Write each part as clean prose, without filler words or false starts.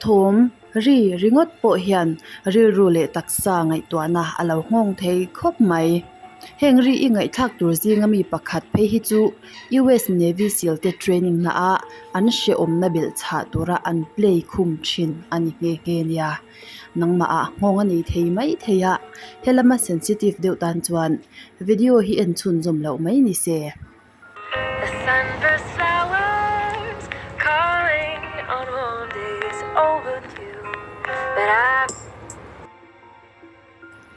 Thawm ri ringawt pawh hian rilru leh taksa ngaihtuahna a lo nghawng thei khawp mai. Heng ri i ngaihthlak tur zinga mi pakhat phei hi chu US Navy Seal te training na a an hrehawmna belh chhah tura an play khum thin a ni nghe nghe nia. Nangmah ah nghawng a nei thei mai thei a, helama sensitive deuh tan chuan video hi en chhunzawm loh mai ni se. The sunburst flowers calling on warm days overdue But I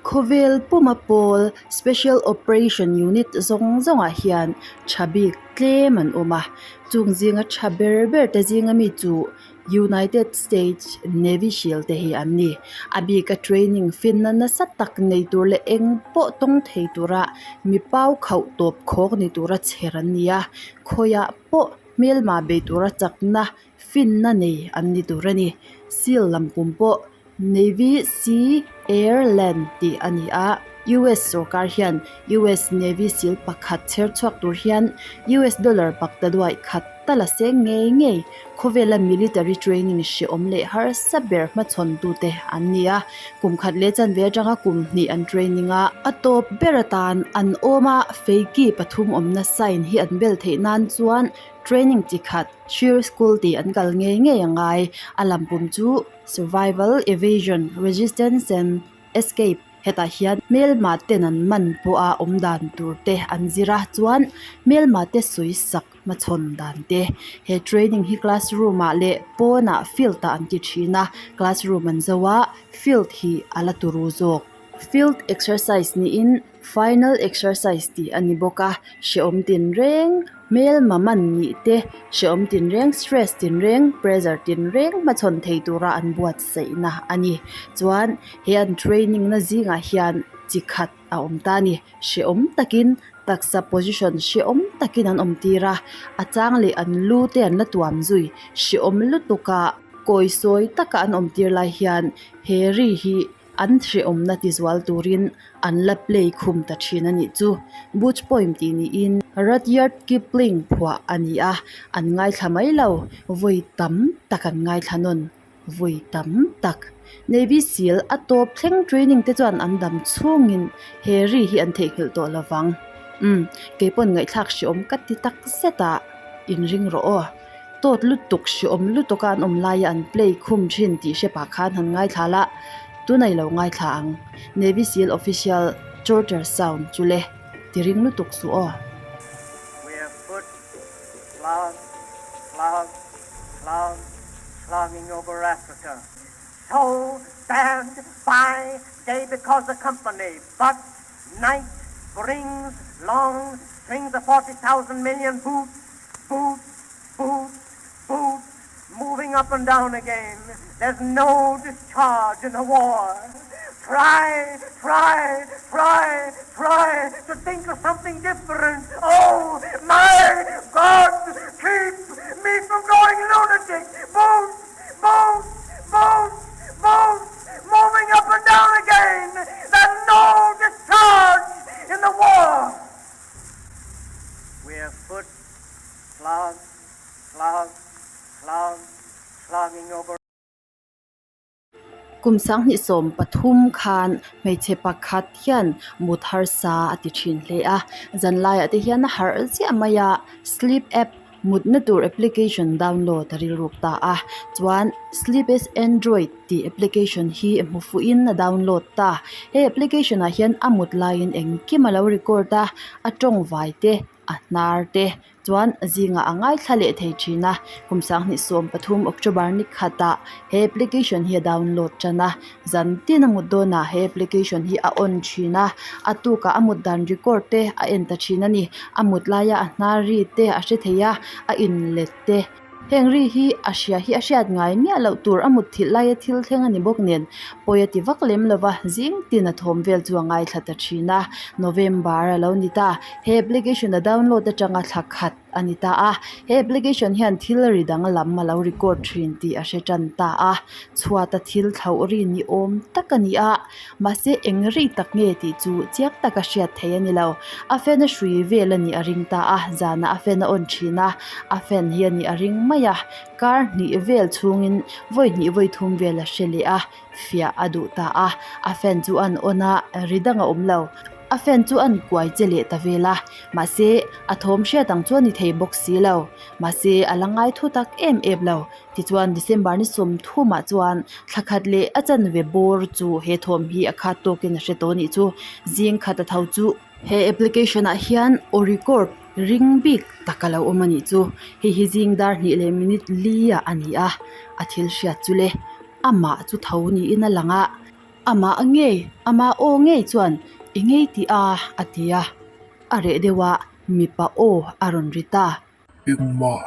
Khawvel puma pawl Special Operation Unit zawng zawngah hian tha bik tlem an awm a, chung zinga tha ber ber te zinga mi chu United States Navy Seal te hi an ni. A bika training finna nasa tak nei tur leh eng pawh tawng thei tura mi pau khauh tawp khawk ni tura chher an ni a, khawiah pawh hmelma bei tura chakna finna nei an ni tur a ni. Seal lam pum pawh Navy Sea Air Land tih a ni a, US sorkar hian US Navy Seal pakhat chher chhuak tur hian US dollar paktaduaih khat tal a seng ngei ngei. Khawvela military training hrehawm leh harsa ber hmachhawntute an ni a, kum khat leh chanve atanga kum hnih an training a. A tawp ber atan an awm a, feiki pathum awmna sign hi an bel theih nan chuan training chi khat SEAL School tih an kal ngei ngei a ngai. A lampum chu Survival, Evasion, Resistance and Escape hetah hian hmelma ten an man pawha awm dan tur te an zir a chuan hmelma te sawi sak hmachhawn dan te he training hi classroom ah leh pawnah field ah an ti thin a classroom an zo a field hi a la turu zawk field exercise niin final exercise tih a ni bawk a hrehawm tinreng hmelma man nih te hrehawm tinreng stress tinreng pressure tinreng hmachhawn thei tura an buatsaihna a ni chuan he an training na zingah hian chi khat a awm ta a ni hrehawm takin taksa position hrehawm takin an awm tir a a chang leh an lu te an la tuam zui hrehawm lutuk a kawi sawi taka an awm tir lai hian he ri hi. An hrehawmna tizual turin an la play khum ta thin a nih chu. Butch poem tih niin Rudyard Kipling phuah a ni a, an ngaithla mai lo, vawi tam tak an ngaithla nawn, vawi tam tak. Navy Seal a tawp thleng training te chuan an dam chhungin he ri hi an theihnghilh tawh lo vang. Umm, keipawn ngaihthlak hrehawm ka ti tak zet a, inring rawh aw. Tawt lutuk hreawm lutuk a an awm laia an play khum thin tih hre pah khan han ngaithla la, tunah i lo ngaithla ang. Navy Seal Official Chorter Sound chu le ti ring lutuk suh aw. We're foot slog, slog, slog, slogging over Africa. So bad by day because the company, but night brings long strings of 40,000 million boots, boots, boots, boots, moving up and down again. There's no discharge in the war. Try, try, try, try to think of something different. Oh, my God, keep me from going lunatic. Boots, boots, boots, boots, moving up and down again. There's no discharge in the war. We're foot, slog, slog, slog, slogging over. Kum sanghnih 13 khan hmeichhe pakhat hian mut harsa a ti thin hle a, zanlaiah te hian a harh chiah mai a, sleep app mutna tur application download a rilruk ta a, chuan sleep is android tih application hi hmu fuhin a download ta, he application ah hian a mut laiin engkim a lo record a, a tawng vai te a hnar te chuan zingah a ngaithla leh thei thin a, kum 2013 October ni khatah he application hi a download tan a, zan tin a mut dawnah he application hi a on thin a, a tukah a mut dan record te a en ta thin a ni, a mut laia a hnar ri te a hre thei a, a inlet te. Heng ri hi a hria hi a hriat ngai miah loh tur a mut thilh laia thil thleng a ni bawk nen pawi a ti vak lem lo va, zing tin a thawm vel chu a ngaithla ta thin a, November a lo ni ta, he application a download atanga thla khat. a ni ta a. He application hian thil ri danglam a lo record thin tih a hre tan ta a. Chhuata thil thlauh ri ni awm tak a ni a mahse eng ri tak nge tih chu chiang taka hriat theih a ni lo. A fan a hrui vel a nih a ring ta a zanah a fan a on thin a a fan hi a nih a ring mai a kar hnih vel chhungin vawi hnih vawi thum vel a hre leh a fiah a duh ta a a fan chu a an on a ri dang a awm lo. A fan chu a an kuai che leh ta vel a mahse a thawm hriat ang chu a ni thei bawk si lo mahse a la ngai thu tak em em lo. Tichuan December ni sawmthumah chuan thla khat leh a chanve bawr chu he thawm hi a khat tawkin a hre tawh a nih chu. Zing khat a tho chu. He application ah hian aw record ring bik tak a lo awm a nih chu. Hei hi zing dar hnih leh minute li ah a ni a, a thil hriat chu le amah chu tho niin a lang a, amah ngei ama aw ngei chuan i ngei tih a a ti a, a reh deuh a mipa aw a rawn ri ta. Engmah?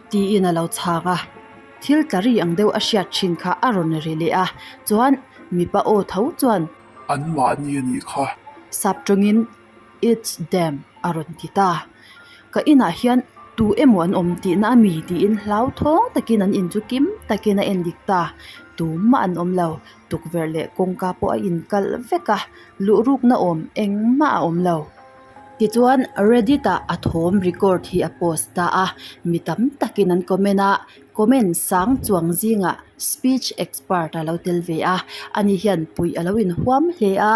Tiin a lo chhang a, thil tla ri ang deuh a hriat thin kha a rawn ri leh a, chuan mipa aw tho chuan. An mahni a nih kha. Sap tawngin It's them a rawn ti ta. Ka inah hian tu emaw an awm tihna a mi tiin hlauthawng takin an in chu kim takin a en dik ta. Tumah an awm lo, tukverh leh kawngka pawh a inkalh vek a, luhrukna awm engmah a awm lo. Tichuan Reddit ah a thawm record hi a post ta a, mi tam takin an comment a, comment sang chuang zingah speech expert a lo tel ve a, ani hian puih a lo inhuam hle a,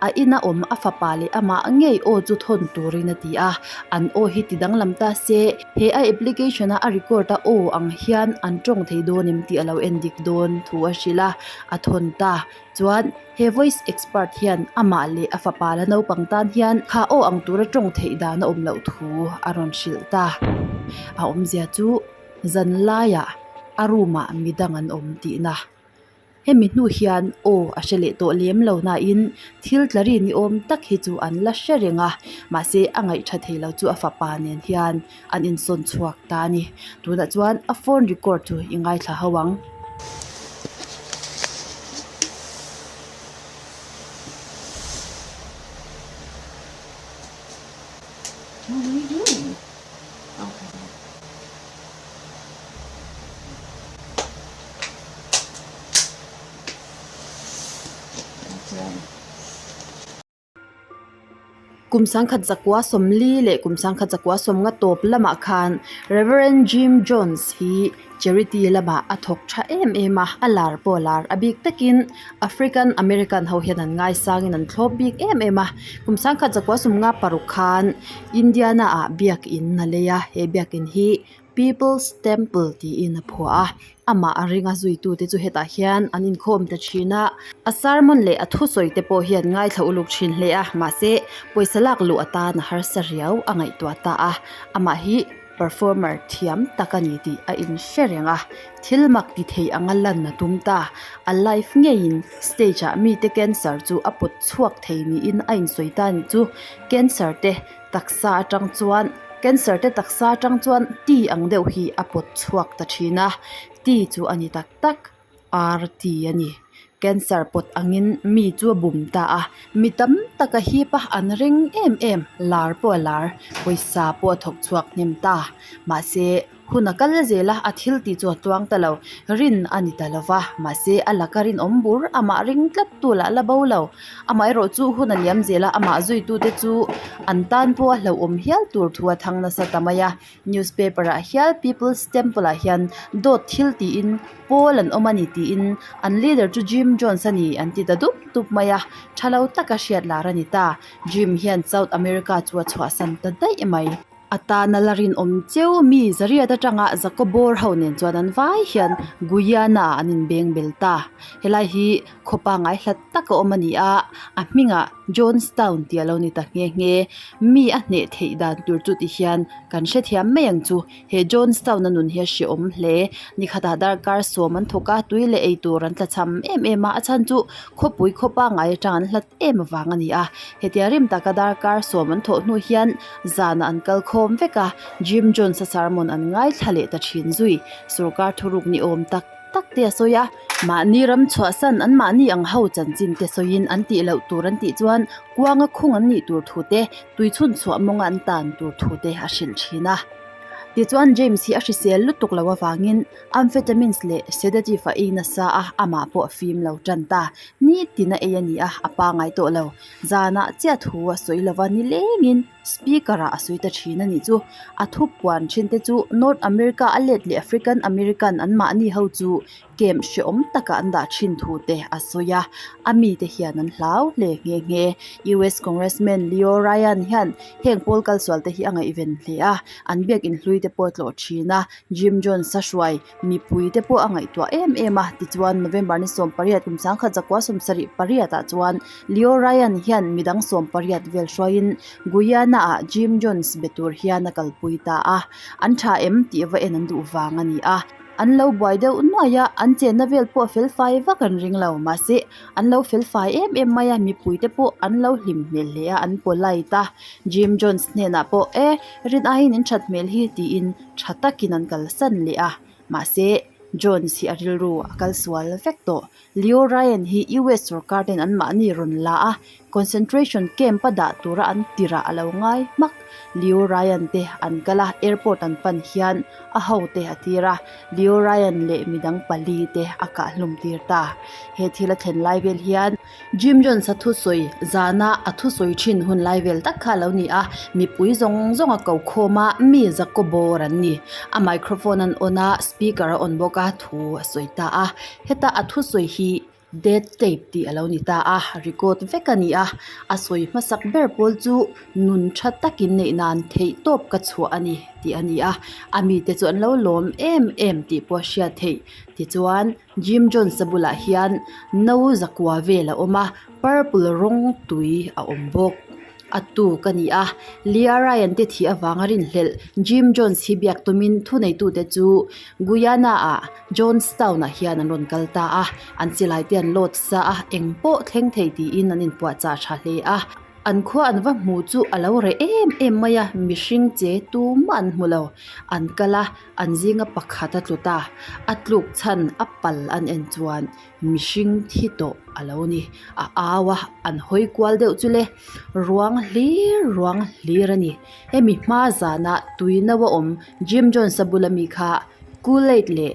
a ina awm a fapa leh amah ngei aw chu thawn turin a ti a, an aw hi ti danglam ta se, he a application a a record a aw ang hian an tawng thei dawn em tih a lo en dik dawn thu a hrilh a, a thawn ta. Chuan he voice expert hian amah leh a fapa la naupang tan hian kha aw ang tura tawng theih dan a awm loh thu a rawn hrilh ta. A awmzia chu zan laiah a room ah midang an awm tihna. Hemi hnu hian aw a hre leh tawh lem lo nain thil tla ri ni awm tak hi chu an la hre reng a, mahse a ngaih tha thei lo chu a fapa nen hian an insawn chhuak ta a ni. Tunah chuan a phone record chu i ngaithla ho ang. Kum sangkhat zakua sawmli leh kum sangkhat zakua sawmnga tawp lamah khan Reverend Jim Jones hi charity lamah a thawk tha em em a, a lar pawh a lar a bik takin African American ho hian an ngaisangin an thlawp bik em em a. Kum sangkhat zakua sawmnga paruk khan Indiana ah biakin a lei a, he biakin hi People's Temple tiin a phuah a, amah a ringa zuitute chu hetah hian an inkhawm ta thin a, a sermon leh a thusawi te pawh hian ngaithla uluk thin hle a, mahse pawisa lak luh atan a harsa riau a ngaihtuah ta a, amah hi performer thiam tak a ni tih a inhre reng a, thil mak ti thei anga lan a tum ta, a live ngeiin stage ah mite cancer chu a pawt chhuak thei niin a insawi ta a nih chu, cancer te taksa atang chuan cancer te taksa atang chuan ti ang deuh hi a pawt chhuak ta thin a ti chu a ni tak tak ar ti a ni cancer pawt angin mi chu a bum ta a mi tam tak a hip a an ring em em lar pawh a lar pawisa pawh a thawk chhuak hnem ta mahse Hun a kal zel a, a thil tih chu a tluang ta lo. Rin a ni ta lo va, mahse a laka rinawm bur amah ring tlat tu lah la bo lo. Amaherawh chu hun a liam zel a, amah zuitute chu an tan pawh a hlauhawm hial tur thu a thang nasa ta mai a. Newspaper ah hial People's Temple ah hian dawt thil tiin pawl an awm a ni tiin an leader chu Jim Jones a ni an ti ta dup dup mai a, tha lo taka hriat lar a ni ta. Jim hian South America chu a chhuahsan ta daih mai. A tana la rinawm cheu mi zariat atanga Jakobor ho nen chuan an vai hian Guyana ah an inbeng bel ta. Helai hi khaw pangngai hlat tak a awm a ni a, a hmingah Jonestown tih a lo ni ta nghe nghe. Mi a hneh theih dan tur chu ti hian kan hrethiam mai ang chu. He Jonestown a nun hi a hrehawm hle. Nikhatah darkar sawm an thawk a, tui leh ei tur an tlachham em em a, a chhan chu khawpui khaw pangngai atang an hlat em avang a ni a. Hetia rim taka darkar sawm an thawh hnu hian Zanah an kal khawm vek a, Jim Jones-a sermon an ngaithla leh ta thin zui. Sorkar thuruk ni awm tak tak te a sawi a, mahni ram chhuahsan an mahni ang ho chanchin te sawiin an tih loh tur an tih chuan kuanga khung an nih tur thu te, tui chhun chhuah mawnga an tan tur thu te a hrilh thin a. Tichuan James hi a hrisel lutuk lo avangin amphetamines leh sedative a ei nasa a, amah pawh a fim lo tan ta. Nitin a ei a ni a, a pangai tawh lo. Zanah chiah thu a sawi lova nilengin speaker ah a sawi ta thin a nih chu. A thu puan thin te chu North America a let leh African American an mahni ho chu camp hrehawm takah an dah thin thu te a sawi a, a mite hian an hlau hle nghe nghe. US Congressman Leo Ryan hian heng pawl kalsual te hi a ngaihven hle a, an biakin hlui te pawh a tlawh thin a, Jim Jones a hruai mipui te pawh a ngaihtuah em em a, tichuan November ni 18 kum sangkhat zakua sawmsarih pariat ah chuan Leo Ryan hian midang 18 vel hruaiin Guyana ah Jim Jones be tur hian a kalpui ta a, an tha em tih va en an duh vang a ni a. An lo buai deuh nuaih a, an chenna vel pawh a fel fai vak an ring lo. Mahse, an lo fel fai em em mai a, mipui te pawh an lo hlim hmel hle a, an polite a. Jim Jones hnenah pawh, E, rin aiin in that hmel hi, tiin tha takin an kalsan leh a. Mahse, Jones hi a rilru a kal sual vek tawh. Leo Ryan hi US sorkar ten anmahni rawn la a, concentration camp a dah tura an tirah a lo ngai hmak. Leo Ryan te an kal a, airport an pan hian a hote a tir a, Leo Ryan leh midang pali te a kah hlum tir ta. He thil a thlen lai vel hian Jim Jones a thusawi zana a thusawi thin hun lai vel tak kha a lo ni a, mipui zawng zawng a ko khawm a, mi zakaw bawr an ni. A microphone an on a, speaker a on bawk a, thu a sawi ta a. Heta a thusawi hi death tape tih a lo ni ta a, record vek a ni a, a sawi hmasak ber pawl chu nun tha takin neih nan theih tawp ka chhuah a ni tih a ni a, a mite chu an lo lawm em em tih pawh a hriat theih. Tichuan Jim Jones-a bulah hian no zakua vel a awm a, purple rawng tui a awm bawk. A tuk a ni a, Leah Ryan te thih avanga rinhlelh Jim Jones hi biak tumin thuneitute chu Guyana-ah Jonestown-ah hian an rawn kal ta a, an silai te an load sa a, eng pawh thleng thei tiin an inpuahchah tha hle a. An khua an va hmu chu a lo reh em em mai a, mihring che tumah an hmu lo. An kal a, an zinga pakhat a tlu ta, a tluk chhan a pal an en chuan Mihring thi tawh a lo ni. A au a, an hawi kual deuh chu le. Ruang hlir ruang hlir a ni. Hemi hma zana tui no a awm Jim Jones-a bula mi kha Kool-Aid leh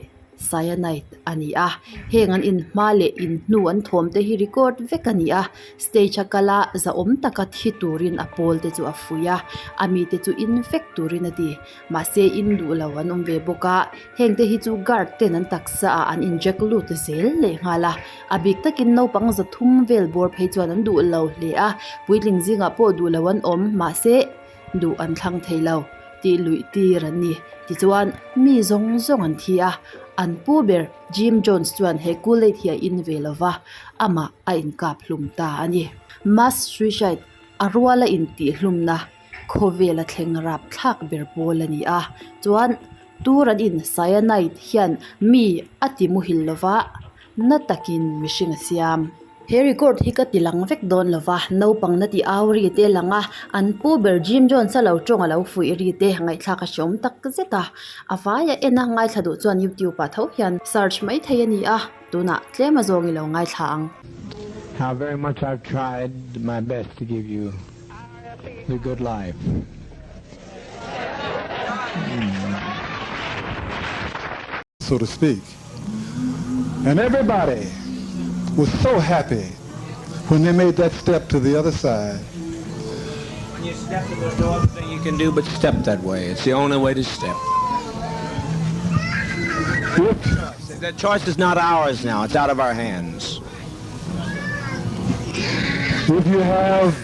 Cyanide a ni a. Heng an inhma leh inhnu an thawm te hi record vek a ni a. Stage a kal a, zahawm taka thi turin a pawl te chu a fuih a. A mite chu in vek turin a ti. Mahse in duh lo an awm ve bawk a, heng te hi chu guard ten an taksa ah an inject lut zel leh nghal a, a bik takin naupang zathum vel bawr phei chuan an duh lo hle a, puitling zingah pawh duh lo an awm mahse duh an thlang thei lo tih luih tir an ni. Tichuan mi zawng zawng an thi a, an pu ber Jim Jones chuan he Kool-Aid hi a in ve lo va, amah a inkap hlum ta a ni. Mass suicide a ruala intihhlumna. Khawvela thleng rap thlak ber pawl a ni a, chuan tur an in cyanide hian mi a ti muhil lova na takin mihring a siam. He record hi ka ti lang vek dawn lova, naupang na ti au ri te lang a, an pu ber Jim Jones a lo tawng a lo fuih ri te ngaihthlak a hreawm tak zet a, a vaia en a ngaithla duh chuan youtube ah tho hian search mai thei a ni a, tunah tlem a zawng i lo ngaithla ang. How very much I've tried my best to give you the good life. So to speak. And everybody was so happy when they made that step to the other side. When you step, there's no other thing you can do but step that way. It's the only way to step. If That choice is not ours now. It's out of our hands. If you have...